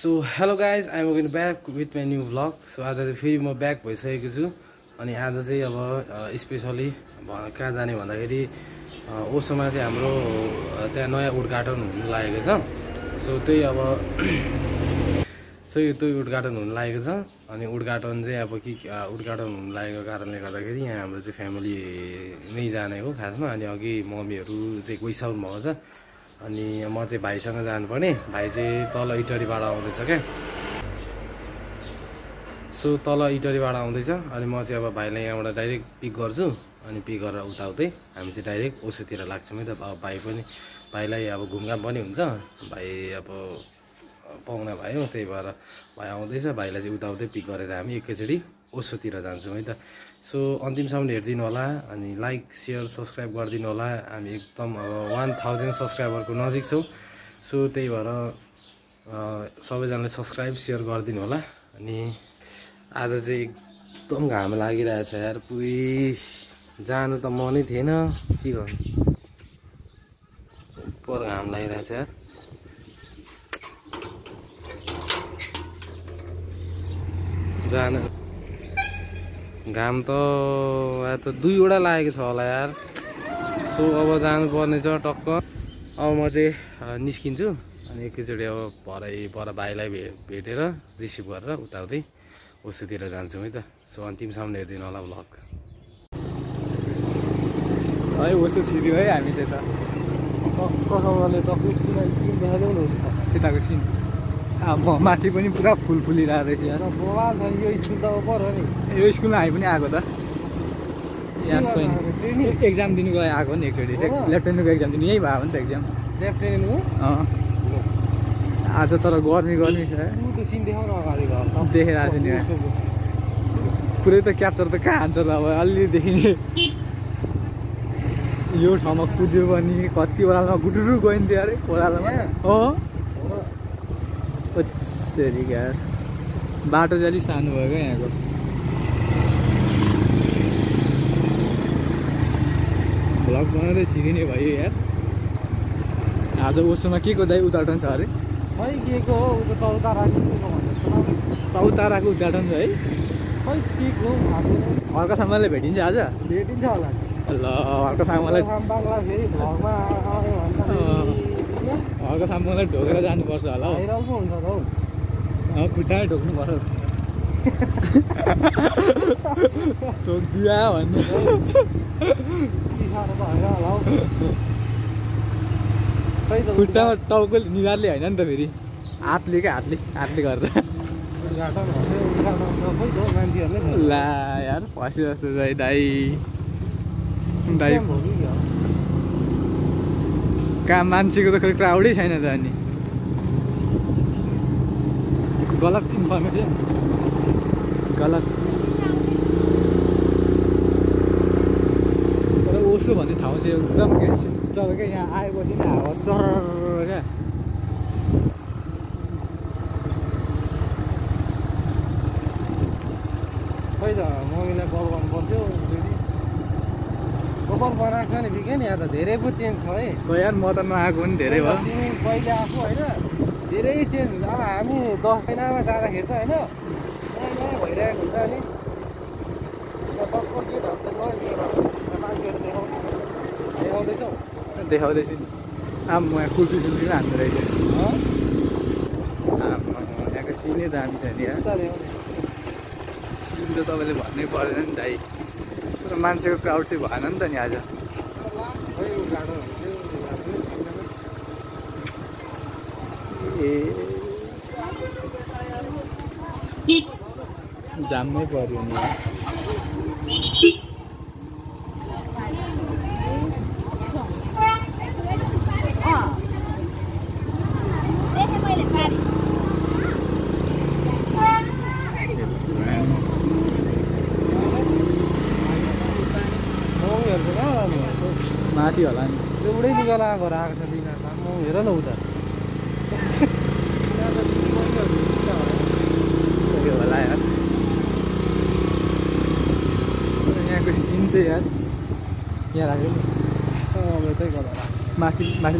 So hello guys I am again back with my new vlog. So आज चाहिँ फेरि म ब्याक भइसकेको छु। अनि आज चाहिँ अब स्पेसली कहाँ जाने भन्दाखेरि ओसोमा चाहिँ हाम्रो त्यहाँ नयाँ उद्घाटन हुन लागेको छ। सो त्यही अब त्यही उद्घाटन हुन लागेको छ। अनि उद्घाटन चाहिँ अब उद्घाटन हुन लागेको कारणले गर्दाखेरि यहाँ हाम्रो चाहिँ फ्यामिली नै जाने हो खासमा। अनि अघि मम्मीहरू चाहिँ गइसक्नु भएको छ। अनि म चाहिँ भाइसँग जानुपर्ने। भाइ चाहिँ तल इटरीबाट आउँदैछ क्या। सो तल इटरीबाट आउँदैछ। अनि म चाहिँ अब भाइलाई यहाँबाट डाइरेक्ट पिक गर्छु। अनि पिक गरेर उताउतै हामी चाहिँ डाइरेक्ट ओसोतिर लाग्छौँ है त। अब भाइलाई अब घुमघाम पनि हुन्छ। भाइ अब पाहुना भयो, त्यही भएर भाइ आउँदैछ। भाइलाई चाहिँ उताउतै पिक गरेर हामी एकैचोटि ओसोतिर जान्छौँ है त। सो अन्तिमसम्म हेरिदिनु होला। अनि लाइक सेयर सब्सक्राइब गरिदिनु होला। हामी एकदम अब 1000 सब्सक्राइबरको नजिक छौँ। सो त्यही भएर सबैजनाले सब्सक्राइब सेयर गरिदिनु होला। अनि आज चाहिँ एकदम घाम लागिरहेछ यार। पुरै जानु त मनै थिएन, के गर्नु, पर घाम लागिरहेछ यार। जानु घाम त 2वटा लागेको छ होला यार। सो अब जानुपर्ने छ टक्क। अब म चाहिँ निस्किन्छु। अनि एकैचोटि अब पर भाइलाई भेटेर रिसिभ गरेर उताउतै ओसोतिर जान्छौँ है त। सो अन्तिमसम्म हेरिदिनु होला भ्लग है। ओसो छिर्यो है हामी चाहिँ त कसले टक्कै देखाइदेऊ न त्यताको छिन्। अब माथि पनि पुरा फुल फुलिरहेको रहेछ यार। बोला छ यो स्कुल त पऱ्यो नि। यो स्कुलमा हामी पनि आएको त यहाँ एक्जाम दिनुको लागि आएको नि। एकचोटि चाहिँ लेफ्टेनेन्टको एक्जाम दिनु यहीँ भयो नि त एक्जाम। लेफ्टेनेन्ट हो आज तर गर्मी छ। देखेर नि पुरै त क्याप्चर त कहाँ हान्छ त। अब अलि देखिने यो ठाउँमा कुद्यो भने कति ओह्रालोमा गुटुरु गइन्थ्यो अरे ओह्रालोमा। सरी यार बाटो चाहिँ अलिक सानो भयो क्या यहाँको। भ्लग बनाउँदै छिरिने भयो यार। आज ओसोमा के को दाइ उद्घाटन छ अरे? खै के को हो, उता चौताराको उद्घाटन छ है। खै के को हर्का सामानले भेटिन्छ आज? भेटिन्छ होला। ल हर्का सामानलाई हर्का सामानलाई ढोकेर जानुपर्छ होला हौ। खुट्टामै ढोक्नुपर्छ ठोकिदिया भन्ने। खुट्टामा टाउको निधारले होइन नि त, फेरि हातले गरेर। ला यार फस्यो जस्तो छ दाइ कहाँ मान्छेको त खै क्राउडै छैन त। अनि गलत इन्फर्मेसन गलत। तर ओसो भन्ने ठाउँ चाहिँ एकदम क्या शीतल क्या। यहाँ आएपछि नि हावा सर क्या। खै त मम्मीलाई कल गर्नु पर्थ्यो। कपाल बनाएको छ नि बिके नि। यहाँ त धेरै पो चेन्ज छ है। खै यार म त नआएको नि धेरै भयो। तिमी पहिले आएको होइन, धेरै चेन्ज हुन्छ। अब हामी 10 महिनामा जाँदाखेरि त होइन नयाँ भइरहेको हुन्छ। अनि टक्क के भन्छ मान्छेहरू देखाउँदैछौ देखाउँदैछु नि। अब म यहाँ कुल्फी सुल्फी पनि हान्दो रहेछ। यहाँको सिनै दामी छ नि यार। सिन त तपाईँले भन्नै पर्दैन नि दाइ। तर मान्छेको क्राउड चाहिँ भएन नि त नि आज। ए जाममै पर्यो नि यार। माथि होला नि एउटै लुगा लगाएको आएको छ लिन। म हेर न उता होला यार। यहाँको सिन चाहिँ यार यहाँ राख्यो नि। यतै गएर माथि माथि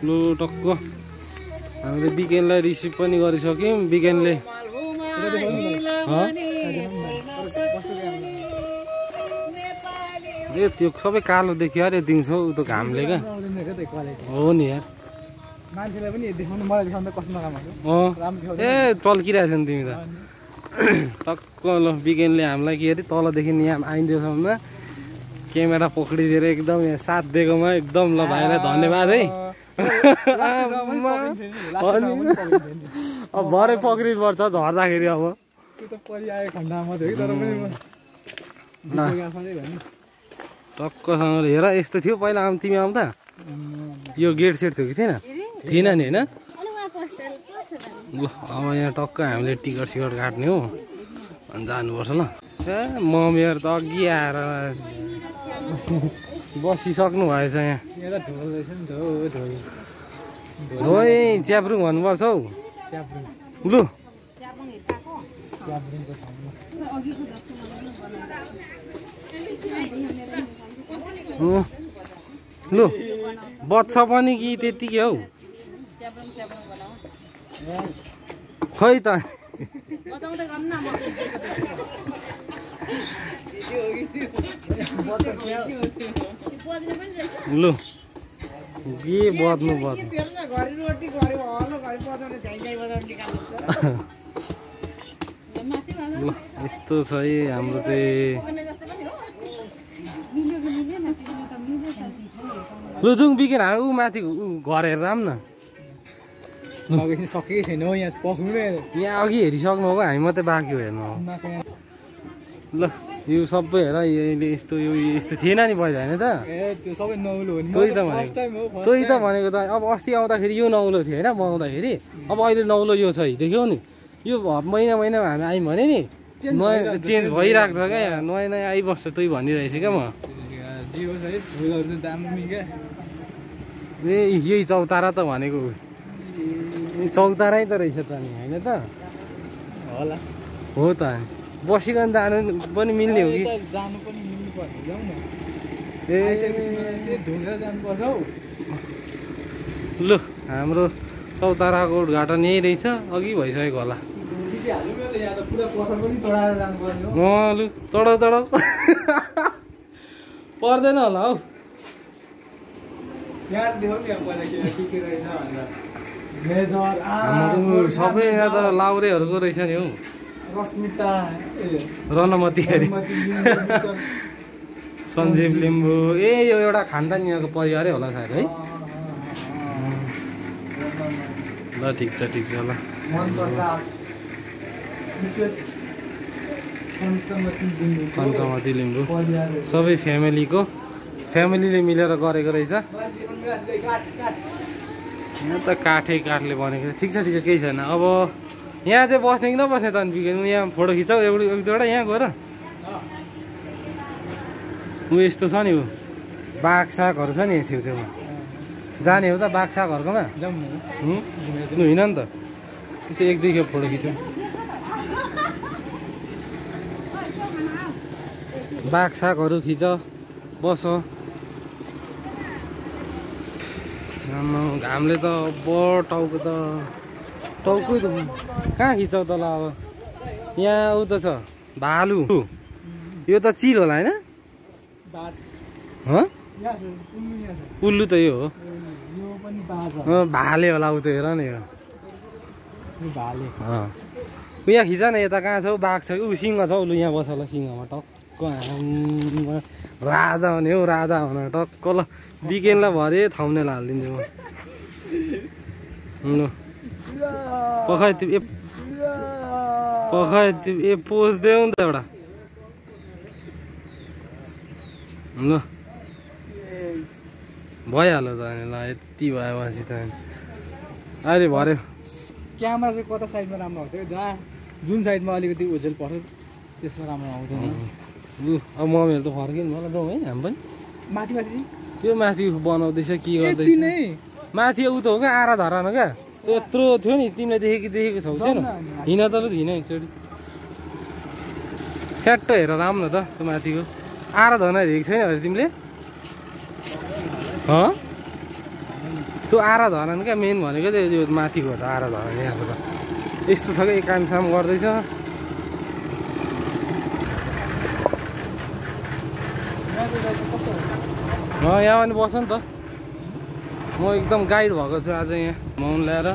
लु टक्क हामीले बिकेनलाई रिसिभ पनि गरिसक्यौँ बिकेनले ए त्यो सबै कालो देखियो अरे दिउँसो उ त घामले क्या हो नि यार मान्छेलाई पनि देखाउनु मलाई देखाउनु कस्तो नराम्रो ए टल्किरहेछ नि तिमी त टक्क ल बिकेनले हामीलाई के अरे तलदेखि यहाँ आइन्जेलसम्म क्यामेरा पक्रिदिएर एकदम यहाँ साथ दिएकोमा एकदम ल भाइलाई धन्यवाद है अब भरे पक्रिनुपर्छ झर्दाखेरि अब टक्कसँग हेर यस्तो थियो पहिला तिमी आउँदा यो गेट सेट थियो कि थिएन नि होइन ल अब यहाँ टक्क हामीले टिकट सिकट काट्ने हो अनि जानुपर्छ ल ए मम्मीहरू त अघि आएर बसिसक्नु भएछ यहाँ हो च्याब्रुङ भन्नुपर्छ हौ लु लु बच्छ पनि कि त्यतिकै हौ खै त लु के बज्नु ल यस्तो छ है हाम्रो चाहिँ लु जाउँ बिकेन ऊ माथि घर हेरेर आऊँ न सकेकै छैन हौ यहाँ पक्नु यहाँ अघि हेरिसक्नु हो हामी मात्रै बाँकी हो हेर्नु ल यो सबै हेर यस्तो यो यस्तो थिएन नि पहिला होइन त त्यही त भनेको त अब अस्ति आउँदाखेरि यो नौलो थियो होइन बनाउँदाखेरि अब अहिले नौलो यो छ देख्यौ नि यो महिना महिनामा हामी आयौँ भने नि नयाँ चेन्ज भइरहेको छ क्या यहाँ नयाँ नयाँ आइबस्छ त्यही भनिरहेछ क्या म ए यही चौतारा त भनेको चौतारै त रहेछ त नि होइन त होला हो त बसिकन जानु पनि मिल्ने हो कि जानु पनि मिल्नु पर्ने जाउँ न ए ढुङ्गा जानुपर्छ हौ लु हाम्रो चौताराको उद्घाटन यही रहेछ अघि भइसकेको होला लु चढाउ चढाउ पर्दैन होला हौ सबै यहाँ त लाउरेहरूको रहेछ नि हौ रश्मिता रनमती अरे सञ्जीव लिम्बू ए यो एउटा खानदान यहाँको परिवारै होला सायद है ल ठिक छ ल सञ्चमती लिम्बू सबै फ्यामिलीले मिलेर गरेको रहेछ यहाँ त काठले बनेको ठिक छ केही छैन अब यहाँ चाहिँ बस्ने कि नबस्ने त यहाँ फोटो खिचाउ एक दुईवटा यहाँ गएर ऊ यस्तो छ नि ऊ बाघ सागहरू छ नि छेउछेउमा जाने हो त बाघ सागहरूकोमा होइन नि त त्यसो एक दुई खेप फोटो खिचौँ बाघ सागहरू खिच बस घामले त टाउको त कहाँ खिचाउ तल अब यहाँ ऊ त छ भालु यो त चिल होला होइन उल्लु त यो हो भाले होला ऊ त हेर न यो यहाँ खिच न यता कहाँ छ बाघ छ ऊ सिंह छ लु यहाँ बस ल सिंहमा टक्क राजा हुने हौ राजा हुन टक्क ल बिकेनलाई भरे थाउनेला हालिदिन्छु म ल पखाइ पोज देऊ नि त एउटा ल भइहाल्यो त ल यति भएपछि त अहिले भर्यो क्यामेरा चाहिँ कता साइडमा राम्रो आउँछ जहाँ जुन साइडमा अलिकति उजेल पर्छ त्यसमा राम्रो आउँदैन अब मम्मीहरू त फर्किनु होला जाउँ है हामी पनि माथि त्यो माथि बनाउँदैछ के गर्दैछ माथि ऊ त हो क्या आरा धरान क्या त्यत्रो थियो नि तिमीले देखेको छौ छैन हिँड त हिँड एकचोटि फ्याट्ट हेर राम्रो त त्यो माथिको आरा धरान हेरेको छैन अरे तिमीले त्यो आरा धरान क्या मेन भनेको चाहिँ यो माथिको हो त आरा धरान यहाँको त यस्तो छ क्या कामसाम गर्दैछ यहाँ पनि बस नि त म एकदम गाइड भएको छु आज यहाँ माउन ल्याएर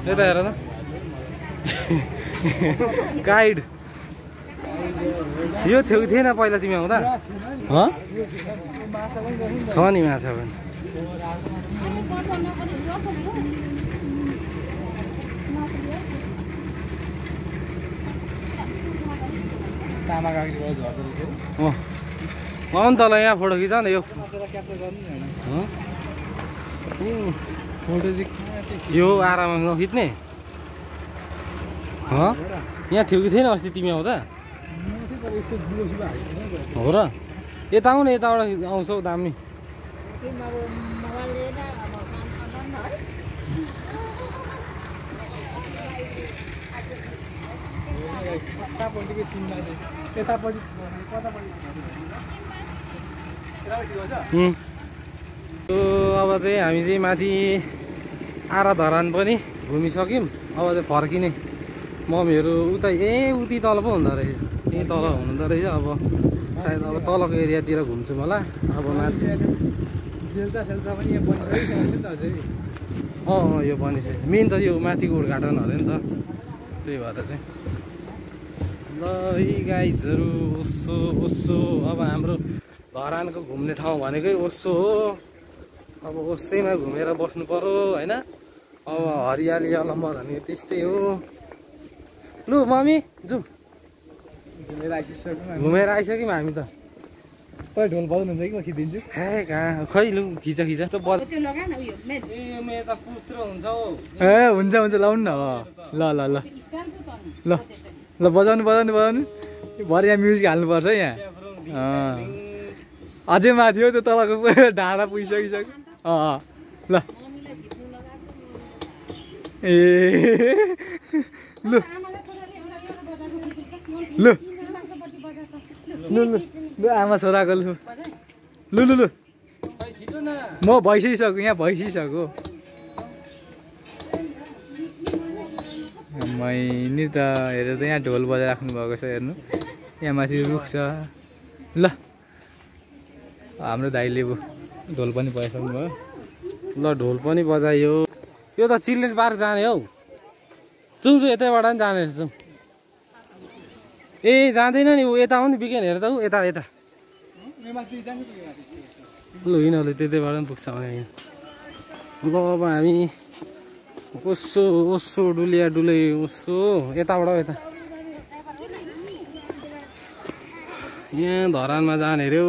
यता हेर त गाइड यो थियो कि थिएन पहिला तिमी आउँदा छ नि माछा पनि नि तल यहाँ फोटो खिच न यो फोटो चाहिँ यो आराममा नखिच्ने यहाँ थियो कि थिएन अस्ति तिमी आउँदा हो र यता आऊ न यताबाट आउँछौ दामी अब चाहिँ हामी चाहिँ माथि आरा धरान पनि घुमिसक्यौँ अब चाहिँ फर्किने मम्मीहरू उता उति तल पो हुँदो रहेछ त्यहीँ तल हुँदो रहेछ अब सायद अब तलको एरियातिर घुम्छौँ होला अब माथि यो बनिसकेको मेन त यो माथिको उद्घाटन अरे नि त त्यही भएर चाहिँ ल है गाइजहरू ओसो ओसो अब हाम्रो धरानको घुम्ने ठाउँ भनेकै ओसो हो अब ओसैमा घुमेर बस्नु पर्यो होइन अब हरियाली अलम्बर भने त्यस्तै हो लु मम्मी जाउँ घुमेर आइसक्यौँ हामी त ढोल बजाउनुहुन्छ कि म खिचिदिन्छु हे कहाँ खै लु खिच त ए हुन्छ हुन्छ लाउनु न ल ल ल ल ल बजाउनु बजाउनु बजाउनु भरे यहाँ म्युजिक हाल्नुपर्छ है यहाँ अझै माथि हो त्यो तलको ढाँडा पुगिसकिसक्यो ल ए लु लु लु लु लु आमा छोराको लु लु लु लु म भइसकिसक्यो यहाँ भइसकिसक्यो मैनी त हेरेर त यहाँ ढोल बजाइराख्नु भएको छ हेर्नु यहाँ माथि रुख छ ल हाम्रो दाइले ढोल पनि बजाइसक्नु भयो ल ढोल पनि बजायो यो त चिल्ड्रेन पार्क जाने हौ जाउँ यतैबाट पनि जाने रहेछ ए जाँदैन नि ऊ यता हो नि बिकेन हेर त ऊ यता यता लु हिँड लु त्यतैबाट पनि पुग्छ यहाँ ल अब हामी ओसो ओसो डुलिया डुले ओसो यताबाट यता यहाँ धरानमा जाने अरे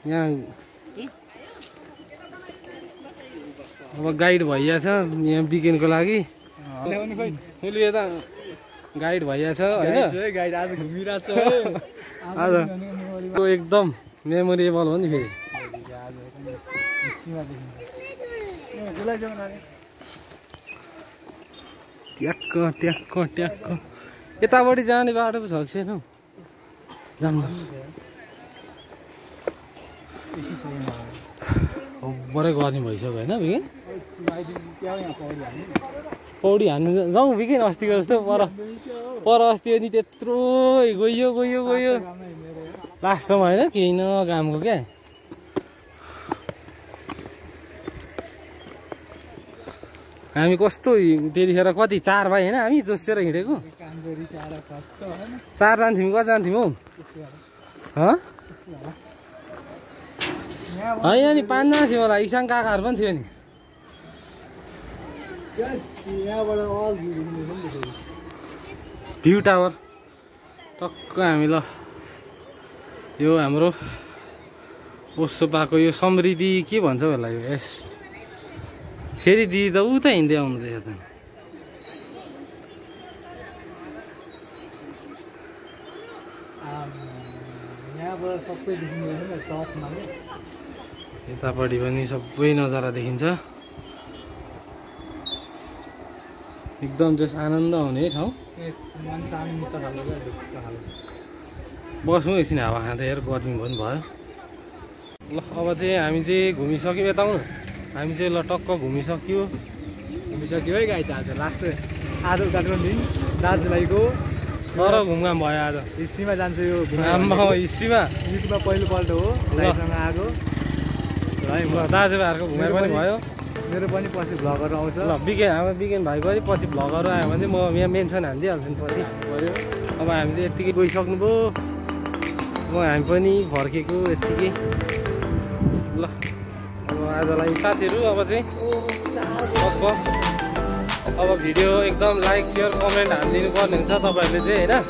यहाँ अब गाइड भइया छ यहाँ बिकेनको लागि उसले यता गाइड भइया छ होइन आज एकदम मेमोरेबल हो नि फेरि ट्याक्क ट्याक्क ट्याक्क यतापट्टि जाने बाटो पो छ कि छैन हौ जानु बरै गर्ने भइसक्यो होइन बिकिन पौडी हान्नु जाउँ बिकिन अस्तिको जस्तो पर अस्ति अनि त्यत्रो गयो गयो गयो लास्टसम्म होइन केही न कामको क्या हामी कस्तो त्यतिखेर कति 4 भाइ होइन हामी जोसेर हिँडेको 4 जान्थ्यौँ कति जान्थ्यौँ हौ होइन नि 5 जना थियो होला इसाङ काकाहरू पनि थियो नि भ्यू टावर टक्क हामी ल यो हाम्रो ओसो पाएको यो समृद्धि के भन्छ होला यो यस फेरि दिदी त उता हिँड्दै आउनुहुँदैछ त यतापट्टि पनि सबै नजारा देखिन्छ एकदम जस आनन्द आउने ठाउँ बस्नु एकछिन हावा खाँदै हेर गर्मी पनि भयो ल अब चाहिँ हामी चाहिँ घुमिसक्यौँ यता आउनु हामी चाहिँ ल टक्क घुमिसक्यो है गाइस आज लास्ट आज उद्घाटन दिन दाजुभाइको तर घुमघाम भयो आज हिस्ट्रीमा जान्छ यो हिस्ट्रीमा युट्युबमा पहिलोपल्ट हो दाइसँग आएको है ल दाजुभाइहरूको घुमाइ पनि भयो मेरो पनि पछि भ्लगहरू आउँछ ल हाम्रो बिकेन भाइको पनि पछि भ्लगहरू आयो भने चाहिँ म यहाँ मेन्सन हालिदिइहाल्छु नि पछि पऱ्यो अब हामी चाहिँ यत्तिकै गइसक्नुभयो हामी पनि फर्केको यत्तिकै ल अब आजलाई साथीहरू अब चाहिँ अब भिडियो एकदम लाइक सेयर कमेन्ट हालिदिनु पर्ने हुन्छ तपाईँहरूले चाहिँ होइन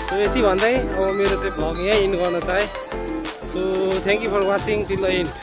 सो यति भन्दै अब मेरो चाहिँ भ्लग यहीँ इन्ड गर्न चाहेँ so thank you for watching till the and